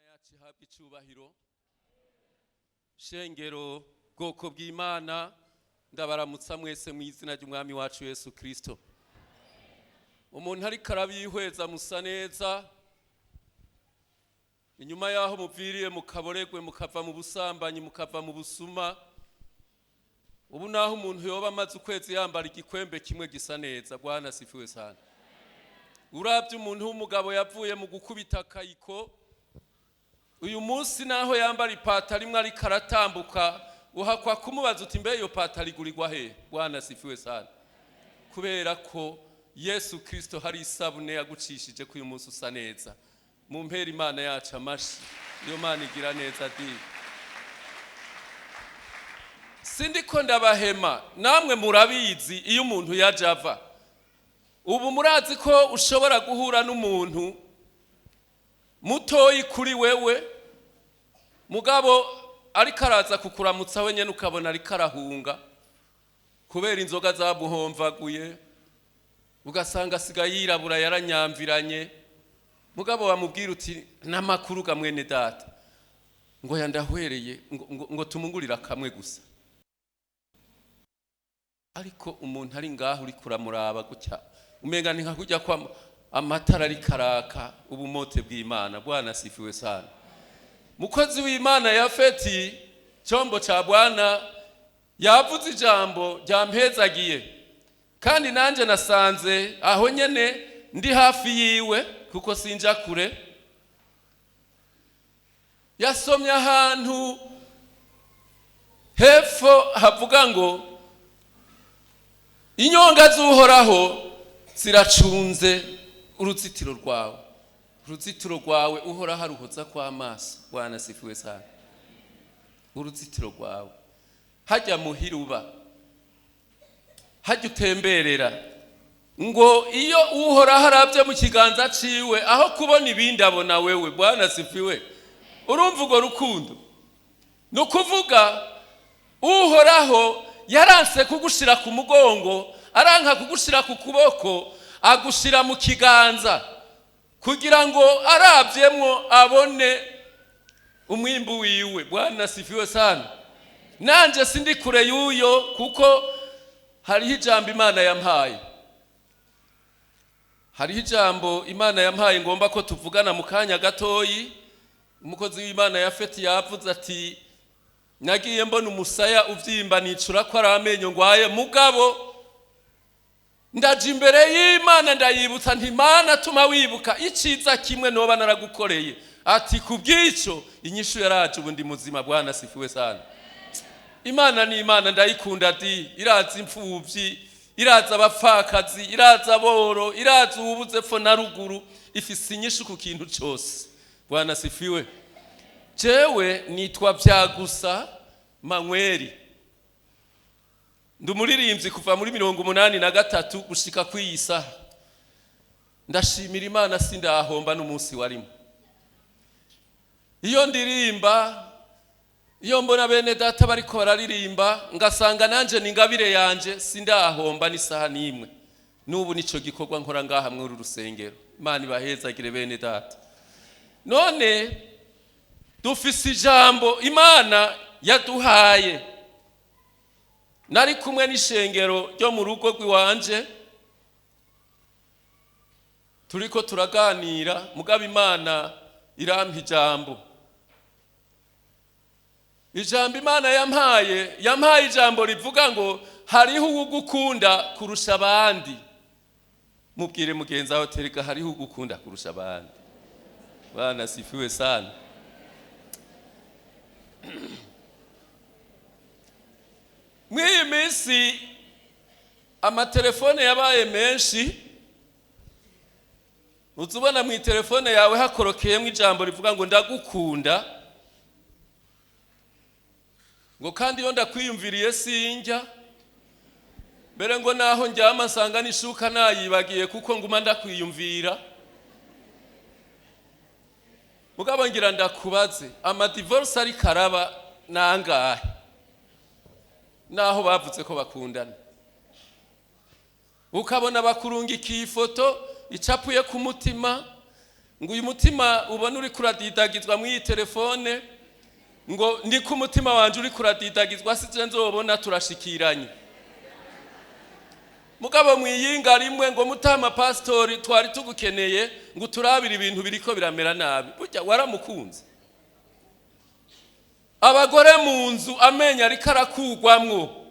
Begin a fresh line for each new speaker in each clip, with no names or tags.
Yacu ihabwe icubahiro. Shengero, bwoko bw'Imana, ndabaramutsa mwese mu izina ry'Umwami wacu Yesu Kristo. Umuntu ariko arabihweza musa neza inyuma y'aho muviriye mukaboregwe, mukava mu busambanyi, mukava mu busuma. Ubu naho umuntu yoba amaze ukwezi yambara igikwembe kimwe gisa neza. Bwana sifiwe sana. Urabye umuntu w'umugabo yavuye mu gukubita akayiko, uyu munsi naho yambara ipataro imwe ariko aratambuka, uhakwa kumubaza uti: "Mbe iyo pataro igurirwa he?" Bwana sifiwe sana. Kubera ko Yesu Kristo hari isabune yagucishije ko uyu munsi usa neza. Mu mpera Imana yacu amashi. Iyo Mana igira neza di. Sindiko ndabahema, namwe murabizi. Iyo umuntu yaje ava ubu, murazi ko ushobora guhura n'umuntu mutoyi kuri wewe, mugabo ariko araza kukuramutsa wenyine ukabona ariko arahunga kubera inzoga zamuhomvaguye, ugasanga asigaye yirabura, yaranyamviranye. Mugabo wamubwira uti: "N'amakuru ga mwene data?" Ngo yandahwereye, ngo tumungurire kamwe gusa. Ariko umuntu ari ngaho uri kuramuraba gutya, umenga ni nka kujya kwa amatara ariko araka ubumote bw'Imana. Bwana sifiwe sana. Mukozi w'Imana Yafeti, chombo cha Bwana, yavuze ijambo ryampezagiye, kandi nanjye nasanze aho nyene ndi hafi yiwe kuko sinja kure. Yasomye ahantu hepfo havuga ngo: "Inyonga z'Uhoraho ziracunze uruzitiro rwawe, uruzitiro rwawe Uhoraho aruhoza kw'amaso." Bwana sifiwe sana. Uruzitiro rwawe, hajya muhira uba, hajya utemberera, ngo iyo Uhoraho arabye mu kiganza ciwe, aho kubona ibindi abona wewe. Bwana sifiwe. Urumva urwo rukundo? Ni ukuvuga Uhoraho yaranse kugushira ku mugongo, aranka kugushira ku kuboko, agushira mu kiganza kugira ngo arabyemwo abone umwimbu wiwe. Bwana sifiwe sana. Nanje sindi kure y'uyo, kuko hariho ijambo Imana yampaye, hariho ijambo Imana yampaye ngomba ko tuvugana mu kanya gatoyi. Umukozi w'Imana Yafeti yavuze ati: "Nagiye mbona umusaya uvyimba, nicura ko ari amenyo ngwaye, mugabo ndaje imbere y'Imana ndayibutsa nti: 'Mana, tuma wibuka iciza kimwe noba naragukoreye.' Ati kubw'icyo inyishu yaraje, ubu ndi muzima." Bwana sifiwe sana. Imana ni Imana, ndayikunda di. Iraza imfuvyi, iraza abapfakazi, iraza aboro, iraza uwubuze epfo na ruguru. Ifise inyishu ku kintu cyose. Bwana sifiwe. Jewe nitwa Vyagusa Manweri, ndi umuririmbyi kuva muri 83 gushika kw'iyi saha. Ndashimira Imana, sindahomba n'umunsi warimo. Iyo ndirimba, iyo mbona bene data bariko bararirimba, ngasanga nanje ni ingabire yanje, sindahomba n'isaha n'imwe. N'ubu nico gikorwa nkora ngaha muri uru rusengero. Imana ibahezagire, bene data. None dufise ijambo Imana yaduhaye. Nari kumwe n'ishengero ryo mu rugo rw'iwanje, turiko turaganira, mugabo Imana irampa ijambo. Ijambo Imana yampaye, yampaye ijambo rivuga ngo: "Hariho uwugukunda kurusha abandi." Mubwire mugenzi wawe, tereka: "Hariho ugukunda kurusha abandi." Bwana sifiwe sana. Mw'iyi minsi amatelefone yabaye menshi. Uza ubona mu telefone yawe hakorokeyemo ijambo rivuga ngo: "Ndagukunda." Ngo kandi iyo ndakwiyumviriye sinjya mbere, ngo naho ndyama nsanga n'ishuka nayibagiye, kuko nguma ndakwiyumvira. Mugabo ngira ndakubaze, amadivorce ariko araba nangahe naho bavuze ko bakundana? Ukabona bakurungikiye ifoto icapuye ku mutima, ngo uyu mutima ubona uri kuradidagizwa muri iyi telefone, ngo niko umutima wanje uri kuradidagizwa, sije nzobona turashikiranye. Mugabo mwiyinga rimwe ngo mutama pastori, twari tugukeneye ngo turabire ibintu biriko biramera nabi. Burya waramukunze. Abagore mu nzu amenyo ariko arakugwamwo,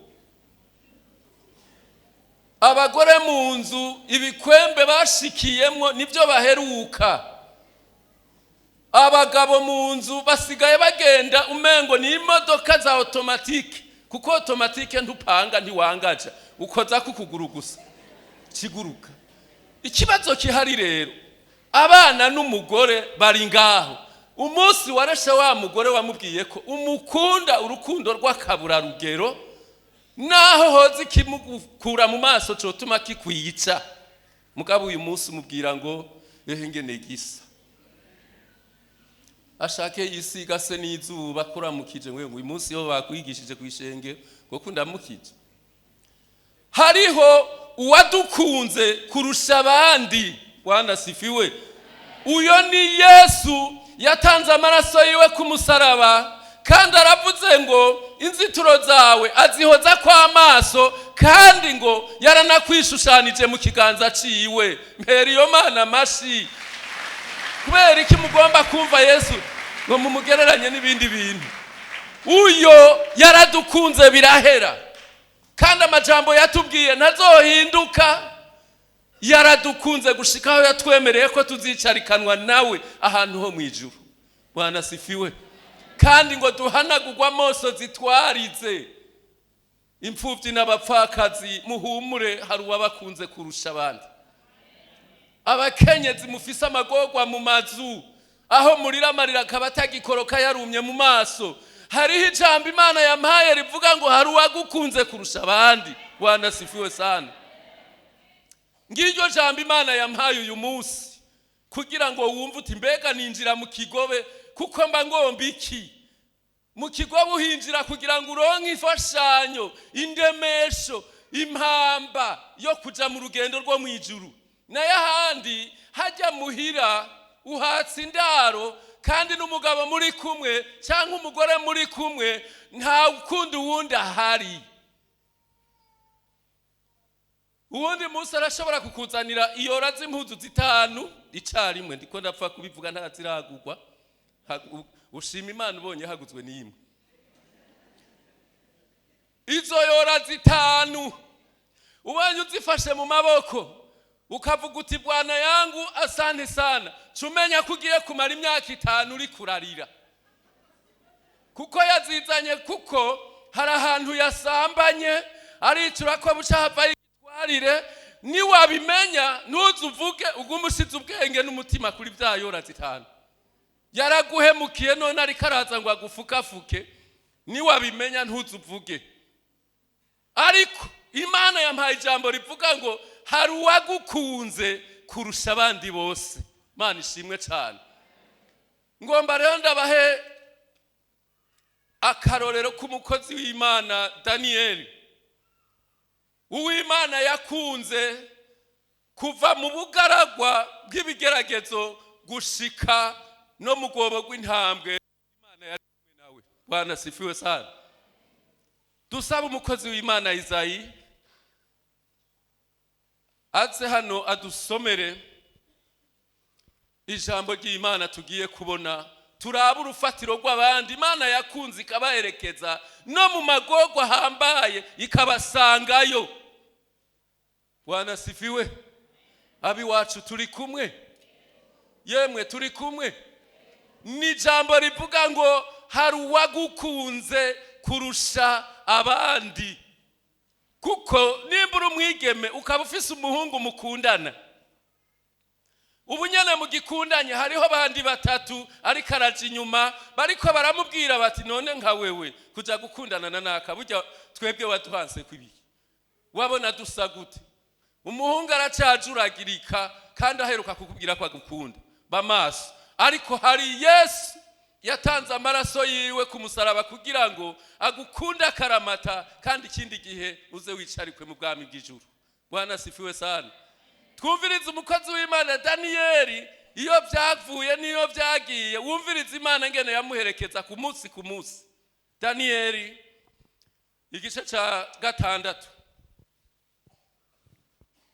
abagore mu nzu ibikwembe bashikiyemwo nibyo baheruka, abagabo mu nzu basigaye bagenda umengo ni imodoka za automatique, kuko automatique ntupanga, ntiwangaja, ukoza kukuguru gusa kiguruka. Ikibazo kihari rero, abana n'umugore bari ngaho. Umunsi wareshe wa mugore wamubwiye ko umukunda urukundo rw'akaburarugero, naho hoza ikimukura mu maso cotuma kikwica, mugabo uyu munsi umubwira ngo ehe ngene gisa, ashake yisiga se n'izuba kuramukije, ngo uyu munsi yo bakwigishije kwishenge ngo kundamukije. Hariho uwadukunze kurusha abandi. Bwana sifiwe. Uyo ni Yesu, yatanze amaraso yiwe ku musaraba, kandi aravuze ngo inzitiro zawe azihoza kw'amaso, kandi ngo yaranakwishushanije mu kiganza ciwe. Mpera iyo Mana amashi. Kubera iki mugomba kumva Yesu ngo mumugereranye n'ibindi bintu? Uyo yaradukunze birahera, kandi amajambo yatubwiye ntazohinduka. Yaradukunze gushika aho yatwemereye ko tuzicarikanwa nawe ahantu ho mu ijuru. Bwana sifiwe. Kandi ngo duhanagurwe amaso zitwarize. Imfubyi n'abapfakazi, muhumure, hari uwabakunze kurusha abandi. Abakenyezi mufise amagorwa mu mazu, aho murira amarira akaba atagikoroka yarumye mu maso, hariho ijambo Imana yampaye rivuga ngo hari uwagukunze kurusha abandi. Bwana sifiwe sana. Ngiryo jambo Imana yampaye uyu munsi, kugira ngo wumve uti mbega ninjira mu kigobe kuko mba ngomba iki? Mu kigobe uhinjira kugira ngo uronke imfashanyo, indemesho, impamba yo kuja mu rugendo rwo mu ijuru. Nayo ahandi hajya muhira uhatse indaro, kandi n'umugabo muri kumwe cyangwa umugore muri kumwe nta ukunda uwundi ahari. Uwundi munsi arashobora kukuzanira iyora z'impuzu zitanu icarimwe. Ndiko ndapfa kubivuga, ntaziragurwa. Ushima Imana ubonye haguzwe n'imwe. Izo yora zitanu ubonye uzifashe mu maboko ukavuga uti bwana yangu asante sana, cumenya ko ugiye kumara imyaka 5 uri kurarira, kuko yazizanye kuko hari ahantu yasambanye, aricura ko buca hava yitwarire. Niwabimenya ntuzuvuge, ugume ushize ubwenge n'umutima kuri bya yora zitanu. Yaraguhemukiye none ariko araza ngo agufukafuke. Niwabimenya ntuzuvuge. Ariko Imana yampaye ijambo rivuga ngo hari uwagukunze kurusha abandi bose. Imana ishimwe cyane. Ngomba rero ndabahe akarorero k'umukozi w'Imana Daniyeli, uw'Imana yakunze kuva mu bugaragwa bw'ibigeragezo gushika no mu rwobo rw'intambwe. Imana yari kumwe nawe. Bwana sifiwe sana. Dusaba umukozi w'Imana Izayi aze hano adusomere ijambo ry'Imana tugiye kubona, turabe urufatiro rw'abandi Imana yakunze ikabaherekeza no mu magorwa ahambaye ikabasangayo. Bwana sifiwe. Abiwacu turi kumwe, yemwe turi kumwe. Ni ijambo rivuga ngo hari uwagukunze kurusha abandi. Kuko nimba uri umwigeme ukaba ufise umuhungu mukundana, Ubu nyene mugikundanye hariho bandi batatu ariko araja inyuma, bariko baramubwira bati none nka wewe kuja gukundana na naka, burya twebwe waduhanse kwibiki, wabona dusa gute? Umuhungu aracajuragirika kandi aheruka kukubwira ko agukunda. Bamaso, ariko hari Yesu yatanze amaraso yiwe ku musaraba kugira ngo agukunde akaramata, kandi ikindi gihe uze wicarikwe mu bwami bw'ijuru. Bwana asifiwe sana. Twumvirize umukozi w'Imana Daniyeli, iyo byavuye n'iyo byagiye, wumvirize Imana ngene yamuherekeza ku munsi ku munsi. Daniyeli igice cya 6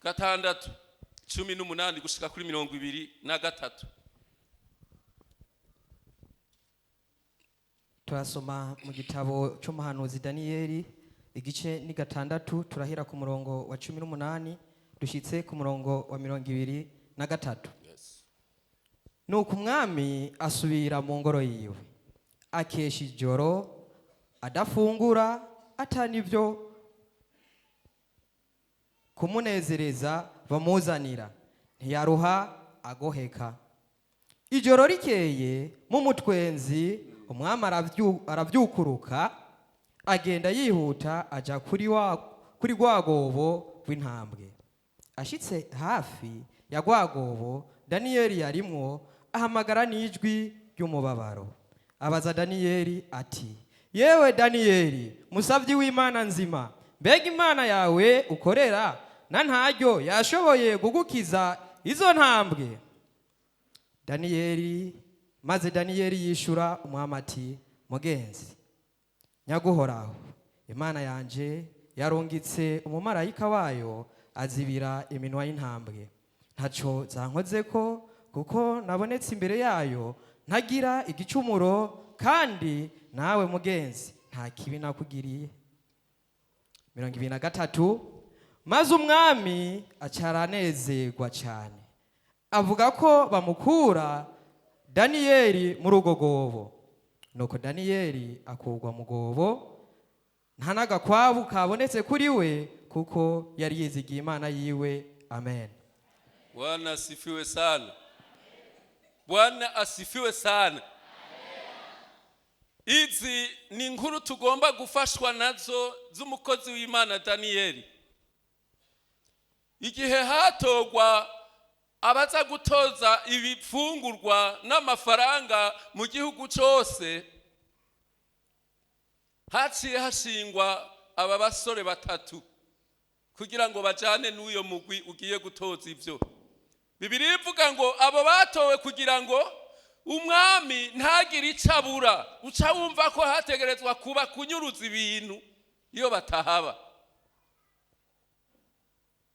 6 18 gushika kuri 23.
Turasoma mu gitabo cy'umuhanuzi Daniyeli igice ni 6, turahera ku murongo wa 18 dushitse ku murongo wa 23.
Yes.
Nuko umwami asubira mu ngoro yiwe, akesha ijoro adafungura, atanivyo kumunezereza bamuzanira, ntiyaruha agoheka. Ijoro rikeye mu mutwenzi umwami aravyukuruka, agenda yihuta aja kuri rwagobo rw'intambwe. Ashitse hafi ya rwagobo Daniyeli yarimwo, ahamagara n'ijwi ry'umubabaro, abaza Daniyeli ati yewe Daniyeli, musavyi w'Imana nzima, mbega Imana yawe ukorera na ntaryo yashoboye kugukiza izo ntambwe? Daniyeli maze Daniyeli yishura umwami ati mugenzi nyaguhoraho, Imana yanje yarungitse umumarayika wayo azibira iminwa y'intambwe, ntaco zankozeko, kuko nabonetse imbere yayo ntagira igicumuro, kandi nawe mugenzi nta kibi nakugiriye. 23 maze umwami acaranezerwa cyane, avuga ko bamukura Daniyeli muri urwo gobo. Nuko Daniyeli akurwa mu gobo, nta n'agakwabu kabonetse kuri we, kuko yari yizigiye Imana yiwe. Amen.
Bwana asifiwe sana. Bwana asifiwe sana. Izi ni inkuru tugomba gufashwa nazo z'umukozi w'Imana Daniyeli. Igihe hatogwa abaza gutoza ibifungurwa n'amafaranga mu gihugu cyose, haciye hashingwa aba basore batatu kugira ngo bajane n'uyo mugwi ugiye gutoza ivyo. Bibiliya ivuga ngo abo batowe kugira ngo umwami ntagire ico abura. Uca wumva ko hategerezwa kuba kunyuruza ibintu iyo batahaba.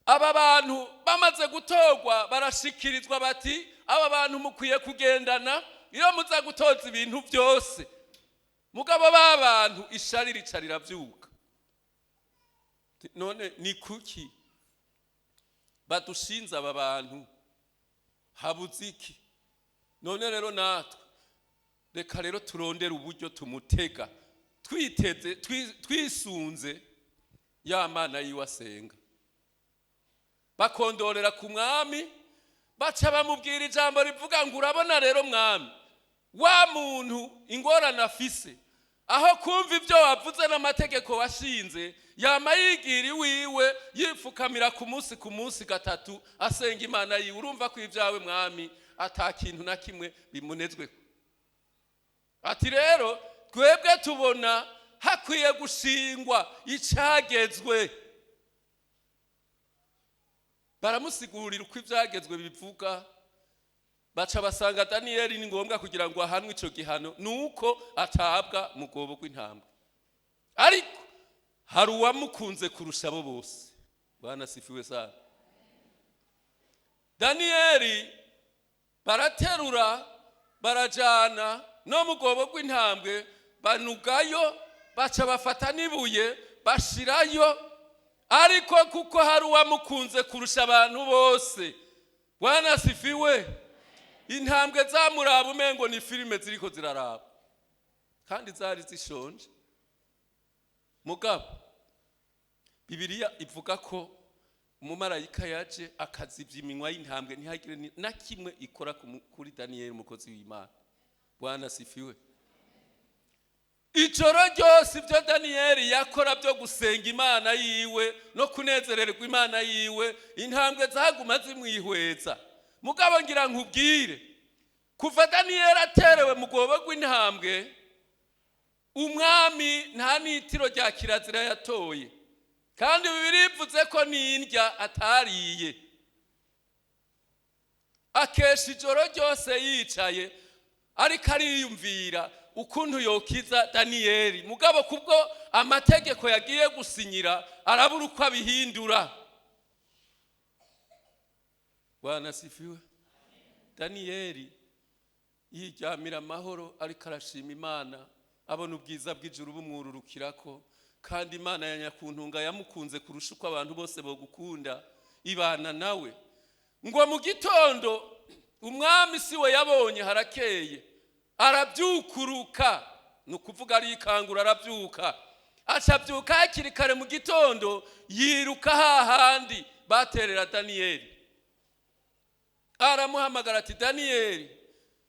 Aba bantu bamaze gutorwa barashikirizwa bati aba bantu mukwiye kugendana iyo muza gutoza ibintu byose. Mugabo ba bantu ishari rica riravyuka. None ni kuki badushinze aba bantu? Habuze iki? None rero natwe reka rero turondere uburyo tumutega, twiteze twisunze ya Mana yiwe asenga. Bakondorera ku mwami, baca bamubwira ijambo rivuga ngo urabona rero mwami, wa muntu ingorane afise, aho kumva ibyo wavuze n'amategeko washinze, yama yigira iwiwe yifukamira ku munsi ku munsi 3 asenga Imana yiwe. Urumva ko ibyawe mwami ata kintu na kimwe bimunezwe. Ati rero twebwe tubona hakwiye gushingwa icagezwe. Baramusigurira uko ivyagezwe bivuga, baca basanga Daniyeli ni ngombwa kugira ngo ahanwe ico gihano nuko atabwa mu rwobo rw'intambwe. Ariko hari uwamukunze kurusha abo bose. Bwana asifiwe sana. Daniyeli baraterura barajana no mu rwobo rw'intambwe, banugayo, baca bafata n'ibuye bashirayo. Ariko kuko hari uwamukunze kurusha abantu bose, Bwana asifiwe, intambwe zamuraba umengo ni filime ziriko ziraraba, kandi zari zishonje. Mugabo Bibiliya ivuga ko Umumarayika yaje akazibya iminwa y'intambwe, ntihagire na kimwe ikora kuri Daniyeli umukozi w'Imana. Bwana sifiwe. Ijoro ryose ibyo Daniyeli yakora byo gusenga Imana yiwe no kunezererwa Imana yiwe, intambwe zaguma zimwihweza. Mugabo ngira nkubwire, kuva Daniyeli aterewe mu rwobo rw'intambwe, umwami nta n'itiro rya kirazira yatoye, kandi Bibiliya ivuze ko n'indya atariye. Akesha ijoro ryose yicaye ariko ariyumvira ukuntu yokiza Daniyeli. Mugabo kubwo amategeko yagiye gusinyira, arabura uko abihindura. Bwana sifiwe. Daniyeli yiryamira amahoro, ariko arashima Imana, abona ubwiza bw'ijuru bumwururukirako. Kandi Imana ya nyakuntunga yamukunze kurusha uko abantu bose bogukunda, ibana nawe. Ngo mu gitondo umwami si we yabonye harakeye, arabyukuruka, ni ukuvuga arikangura, arabyuka, acabyuka hakiri kare mu gitondo, yiruka hahandi baterera Daniyeli. Aramuhamagara ati: "Daniyeli,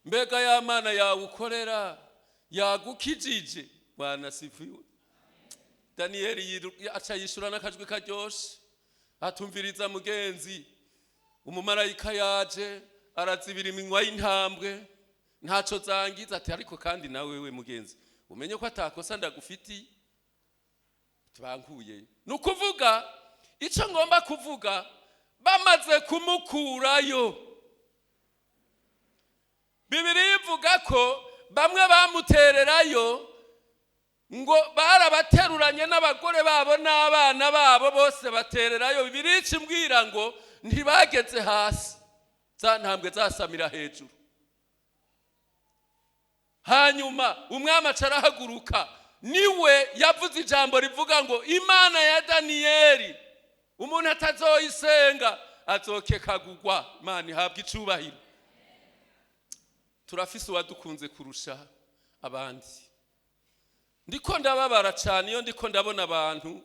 mbega ya Mana yawe ukorera yagukijije?" Bwana sifiwe. Daniyeli aca yishura n'akajwi karyoshe, atumviriza mugenzi, umumarayika yaje arazibira iminwa y'intambwe, ntaco zangiza. Ati: "Ariko kandi nawe we mugenzi, umenye ko atakosa ndagufitiye, tubankuye." Ni ukuvuga, icyo ngomba kuvuga, bamaze kumukurayo, Bibiliya ivuga ko bamwe bamutererayo ngo barabateruranye n'abagore babo n'abana babo bose batererayo. Bibiliya imbwira ngo ntibageze hasi, za ntambwe zasamira hejuru. Hanyuma umwami aca arahaguruka, niwe yavuze ijambo rivuga ngo: "Imana ya Daniyeli, umuntu atazoyisenga azokekagugwa." Imana ihabwa icubahiro. Turafise uwadukunze kurusha abandi. Ndiko ndababara cyane iyo ndiko ndabona abantu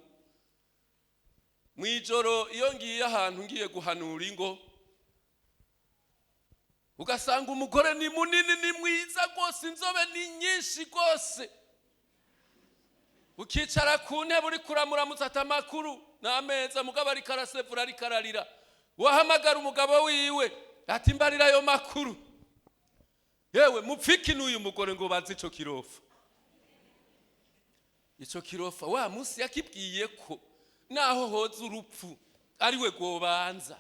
mu ijoro, iyo ngiye ahantu ngiye guhanura ingo, ugasanga umugore ni munini, ni mwiza rwose, inzobe ni nyinshi rwose, ukicara ku ntebe uri kuramuramutsa, ati: "Amakuru n'ameza?" Mugabo ariko arasevura, ariko ararira. Wahamagara umugabo wiwe ati: "Mbarira ayo makuru." Yewe, mupfiki n'uyu mugore ngo bazi ico kirofa, ico kirofa wa munsi yakibwiye ko naho hoza urupfu ariwe rwobanza.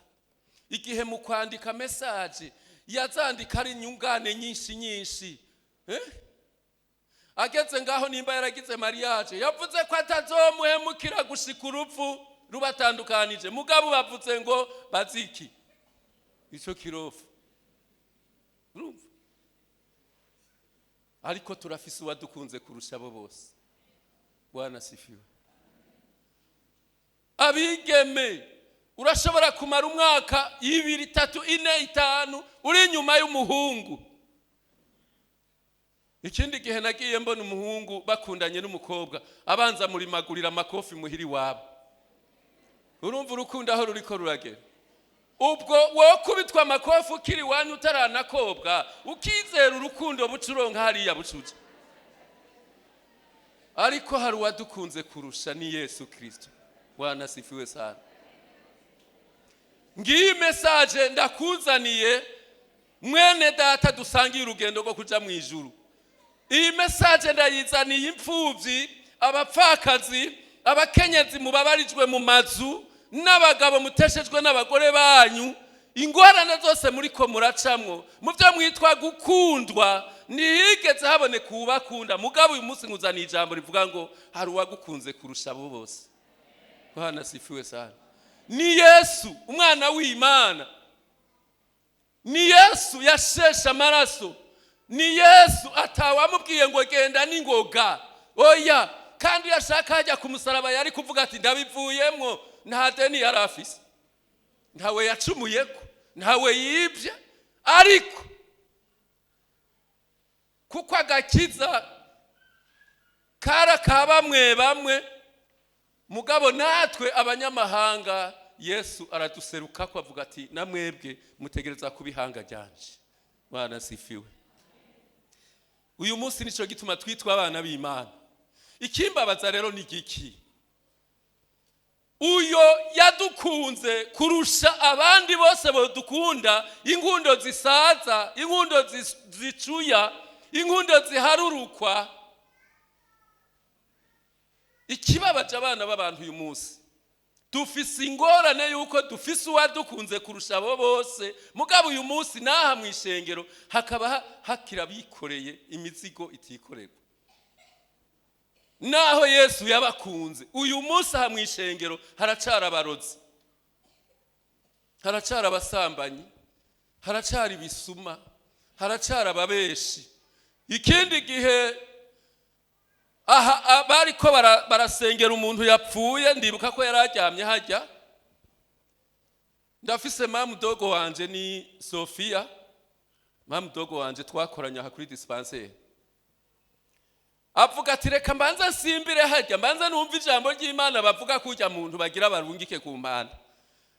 Igihe mu kwandika message yazandika ari inyungane nyinshi nyinshi, eh? Ageze ngaho, nimba yaragize mariage, yavuze ko atazomuhemukira gushika urupfu rubatandukanije. Mugabo bavuze ngo baziki ico kirofa, urumva? Ariko turafise uwadukunze kurusha abo bose. Bwana sifiwe. Abigeme, urashobora kumara umwaka, 2, 3, 4, 5 uri inyuma y'umuhungu. Ikindi gihe nagiye mbona umuhungu bakundanye n'umukobwa, abanza murimagurira amakofi muhiri wabo. Urumva urukundo aho ruriko ruragera? Ubwo wokubitwa amakofi ukiri iwanyu utaranakobwa, ukizera urukundo bucuronka hariya bucuja. Ariko hari uwadukunze kurusha, ni Yesu Kristo. Bwana sifiwe sana. Ngiyi message ndakuzaniye, mwene data dusangiye urugendo rwo kuja mu ijuru. Iyi message ndayizaniye imfubyi, abapfakazi, abakenyezi mubabarijwe mu mazu, n'abagabo muteshejwe n'abagore banyu. Ingorane zose muriko muracamwo mu byo mwitwa gukundwa, ntihigeze haboneka uwubakunda. Mugabo uyu munsi nkuzaniye ijambo rivuga ngo hari uwagukunze kurusha abo bose. Bwana sifiwe sana. Ni Yesu umwana w'Imana, ni Yesu yasheshe amaraso, ni Yesu atawamubwiye ngo genda n'ingoga, oya. Kandi iyo ashaka hajya ku musaraba yari kuvuga ati: "Ndabivuyemwo." Nta deni yari afise, ntawe yacumuyeko, ntawe yibye. Ariko kuko agakiza kara ka bamwe bamwe, mugabo natwe abanyamahanga Yesu araduseruka ko avuga ati namwebwe mutegereza kubihanga ryanje. Bwana sifiwe. Uyu munsi nico gituma twitwa abana b'Imana. Ikimbabaza rero ni giki? Uyo yadukunze kurusha abandi bose bodukunda, inkundo zisaza, inkundo zicuya, inkundo ziharurukwa. Ikibabaje abana b'abantu uyu munsi, dufise ingorane yuko dufise uwadukunze kurusha abo bose, mugabo uyu munsi n'aha mu ishengero hakaba hakira bikoreye imizigo itikorerwa. Naho Yesu yabakunze, uyu munsi aha mu ishengero haracara abarozi, haracara abasambanyi, haracara ibisuma, haracara ababeshi. Ikindi gihe aha bariko barasengera umuntu yapfuye, ndibuka ko yari aryamye hajya. Ndafise mamu dogo wanje ni Sofia, mamu dogo wanje twakoranye aha kuri dispensaire. Avuga ati reka mbanza nsimbire hajya, mbanza numva ijambo ry'Imana bavuga kujya muntu bagira barungike ku mpanda.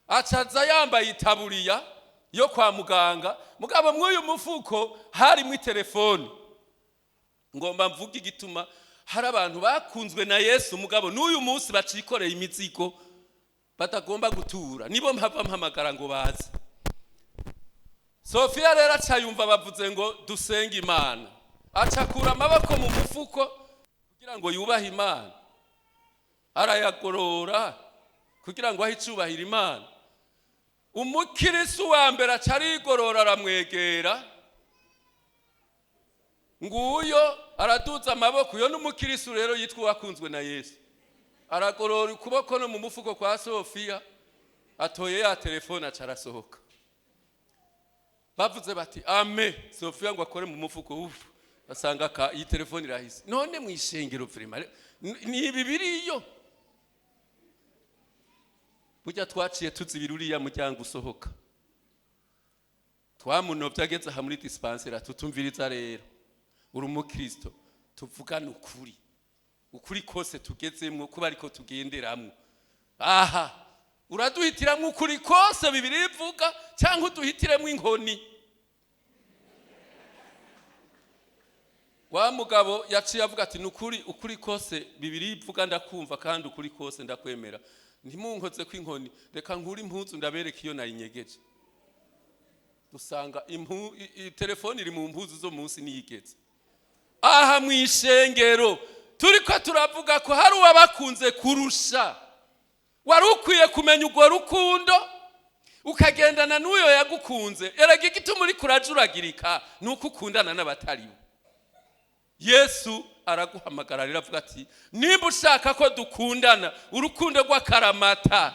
Acaza yambaye itaburiya yo kwa muganga, mugabo mw'uyu mufuko harimo telefone. Ngomba mvuge igituma hari abantu bakunzwe na Yesu mugabo n'uyu munsi bacikoreye imizigo batagomba gutura, nibo mpava mpamagara ngo baze. Sofia rero acayumva bavuze ngo dusenge Imana, acakura amaboko mu mufuko kugira ngo yubahe Imana, arayagorora kugira ngo ahe icubahiro Imana. Umukirisu wa mbere acarigorora aramwegera, nguyo araduza amaboko. Uyo n'umukirisu rero yitwa uwakunzwe na Yesu, aragorora ukuboko no mu mufuko kwa Sofia, atoye ya telefone aca arasohoka. Bavuze bati ame, Sofia ngo akore mu mufuko, ufu asanga ka iyi telefone irahise. None mu ishengero vraiment ni ibi biriyo? Burya twaciye tuzibira uriya muryango usohoka, twamunovye ageze aha muri dispensaire, tutumviriza rero uri umukristo, tuvugane ukuri, ukuri kose tugezemwo kuba ariko tugenderamwo. Aha uraduhitiramwo ukuri kose Bibiliya ivuga, cyangwa uduhitiremwo inkoni? Wa mugabo yaciye avuga ati nukuri, ukuri kose Bibiliya ivuga ndakumva, kandi ukuri kose ndakwemera, ntimunkoze ko inkoni, reka nkure impuzu ndabereka iyo nayinyegeje. Dusanga telefone iri mu mpuzu zo munsi niyigeze. Aha mu ishengero turiko turavuga ko hari uwabakunze kurusha. Wari ukwiye kumenya urwo rukundo ukagendana n'uyo yagukunze. Erega igituma uriko urajuragirika ni uko ukundana n'abataribo. Yesu araguhamagara rero avuga ati nimba ushaka ko dukundana urukundo rw'akaramata,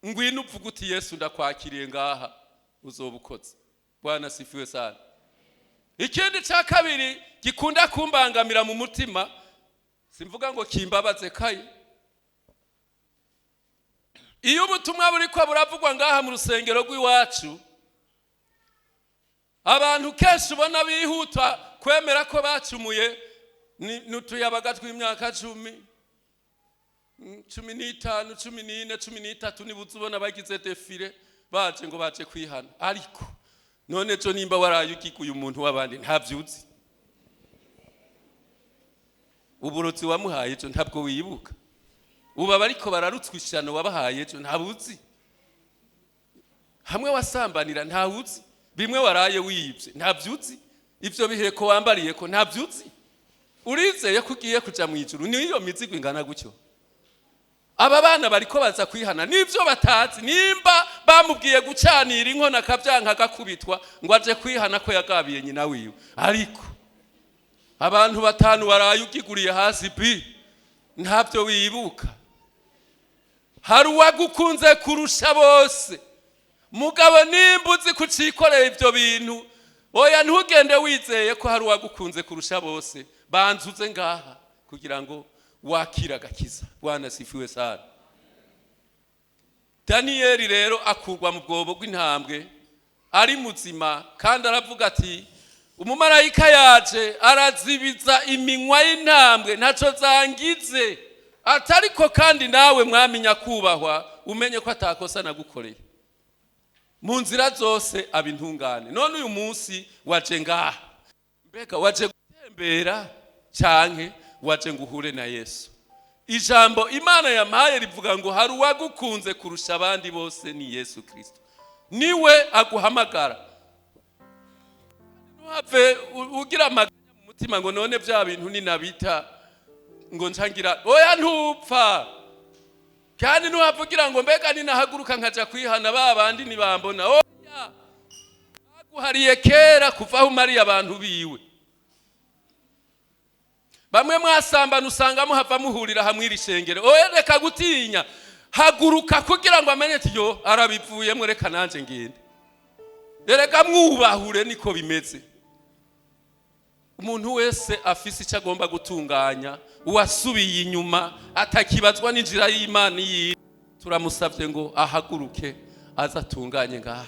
ngwino uvuge uti Yesu ndakwakiriye ngaha, uzoba ukoze. Bwana sifiwe sana. Ikindi cya kabiri gikunda kumbangamira mu mutima, simvuga ngo kimbabaze kaye, iyo ubutumwa buriko buravugwa ngaha mu rusengero rw'iwacu, abantu kenshi ubona bihuta kwemera ko bacumuye n'utuyabaga tw'imyaka 10, 15, 14, 13, nibuze ubona bagize defile baje ngo baje kwihana. Ariko none ejo nimba waraye ugiguye umuntu w'abandi ntavyuzi, uburozi wamuhaye ejo ntabwo wibuka, ubu abariko bararutswa ishano wabahaye ejo ntabuzi, hamwe wasambanira ntawuzi, bimwe waraye wibye ntavyuzi, ivyo biheko wambariye ko ntavyuzi, urizeye ko ugiye kuja mu ijuru niyo mizigo ingana gutyo? Aba bana bariko baza kwihana nivyo batazi. Nimba bamubwiye gucanira inkono akavyanka agakubitwa ngo aje kwihana ko yagabiye nyina wiwe, ariko abantu batanu baraye ugiguriye hasi bi ntabyo wibuka. Hari uwagukunze kurusha bose, mugabo nimba uzi kucikorera ivyo bintu, oya ntugende wizeye ko hari uwagukunze kurusha bose, banzuze ngaha kugira ngo wakira agakiza. Bwana sifiwe sana. Daniyeli rero akurwa mu bwobo bw'intambwe ari muzima, kandi aravuga ati umumarayika yaje arazibiza iminwa y'intambwe ntaco zangize. Atariko kandi nawe mwami nyakubahwa, umenye ko atakosa nagukoreye mu nzira zose, aba intungane. None uyu munsi waje ngaha, mbega waje gutembera canke waje ngo uhure na Yesu? Ijambo Imana yampaye rivuga ngo hari uwagukunze kurusha abandi bose, ni Yesu Kirisito, niwe aguhamagara. Ntuhave ugira amaganya mu mutima ngo none bya bintu ninabita ngo ncangira. Oya, ntupfa. Kandi ntuhave ugira ngo mbega ninahaguruka nkaja kwihana, ba bandi ntibambona. Oya, baguhariye kera kuva aho umariye abantu biwe. Bamwe mwasambana, usanga muhava muhurira hamwe iri shengero. Oya, reka gutinya, haguruka kugira ngo amenye ati yo arabivuyemo, reka nanje ngende. Erega mwubahure, niko bimeze. Umuntu wese afise icyo agomba gutunganya, uwasubiye inyuma atakibazwa n'inzira y'Imana iyi, turamusabye ngo ahaguruke aze atunganye ngaha.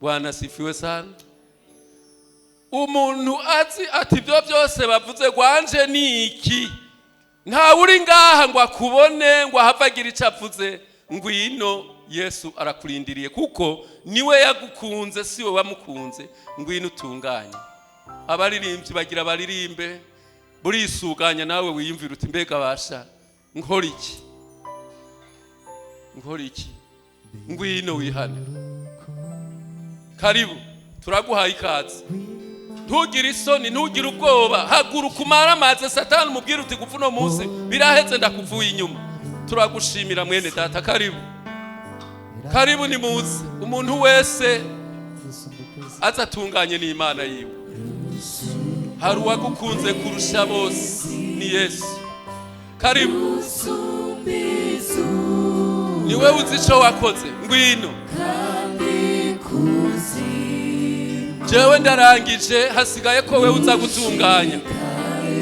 Bwana sifiwe sana. Umuntu azi ati ibyo byose bavuze gwanje ni iki, ntawe uri ngaha ngo akubone ngo ahave agira icyo avuze. Ngwino, Yesu arakurindiriye, kuko niwe yagukunze, si we wamukunze. Ngwino utunganye. Abaririmbyi bagira baririmbe, burisuganya, nawe wiyumvira uti mbega basha nkora iki, nkora iki? Ngwino wihane, karibu, turaguhaye ikaze. Ntugire isoni, ntugire ubwoba, haguruka umaramaze Satani, umubwire uti gupfa uno munsi birahetse, ndakuvuye inyuma. Turagushimira mwene data, karibu, karibu, ni muze. Umuntu wese aza atunganye n'Imana yiwe. Hari uwagukunze kurusha bose, ni Yesu. Karibu, ni wewe uzi icyo wakoze, ngwino. Jewe ndarangije, hasigaye ko wewe uza gutunganya.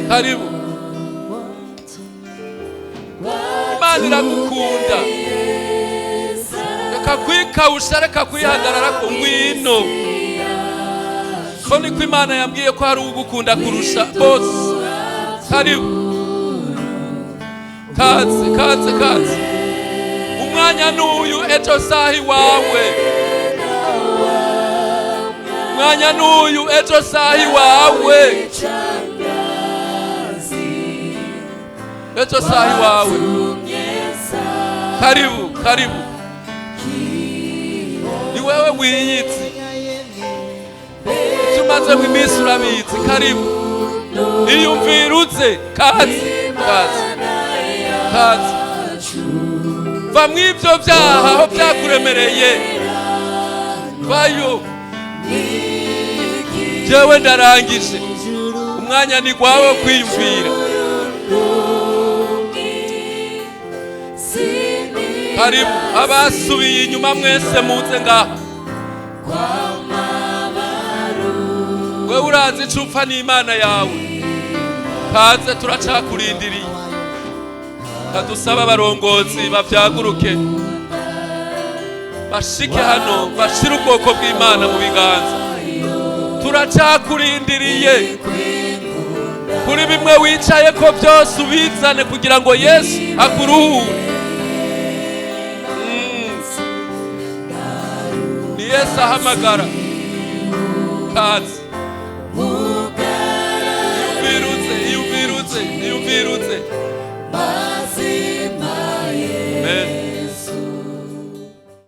Karibu, Imana iragukunda. Reka kwikawusha, reka kwihagarara ko, ngwino. Ko niko Imana yambwiye ko hari ugukunda kurusha bose. Karibu, kaze, kaze, kaze. Umwanya n'uyu, ejo saha iwawe. Umwanya n'uyu, ejo saha iwawe, ejo saha iwawe. Karibu, karibu, ni wewe wiyizi ivyo umazemo iminsi, urabizi. Karibu, iyumvire uze. Kaze, kaze, kaze. Va mw'ivyo vyaha aho vyakuremereye, vayo. Jewe ndarangije, umwanya ni gwawe wo kwiyumvira. Karibu, abasubiye inyuma mwese muze ngaha. Wewe urazi ico upfa n'Imana yawe, kaze, turacakurindiriye. Kadusaba abarongozi bavyaguruke, bashike hano, bashire ubwoko bw'Imana mu biganza. Turacakurindiriye kuri bimwe wicaye ko byose, ubizane kugira ngo Yesu akuruhure. Ni Yesu ahamagara, kaze. Iyumvirutse, iyumvirutse, iyumvirutse. Amen.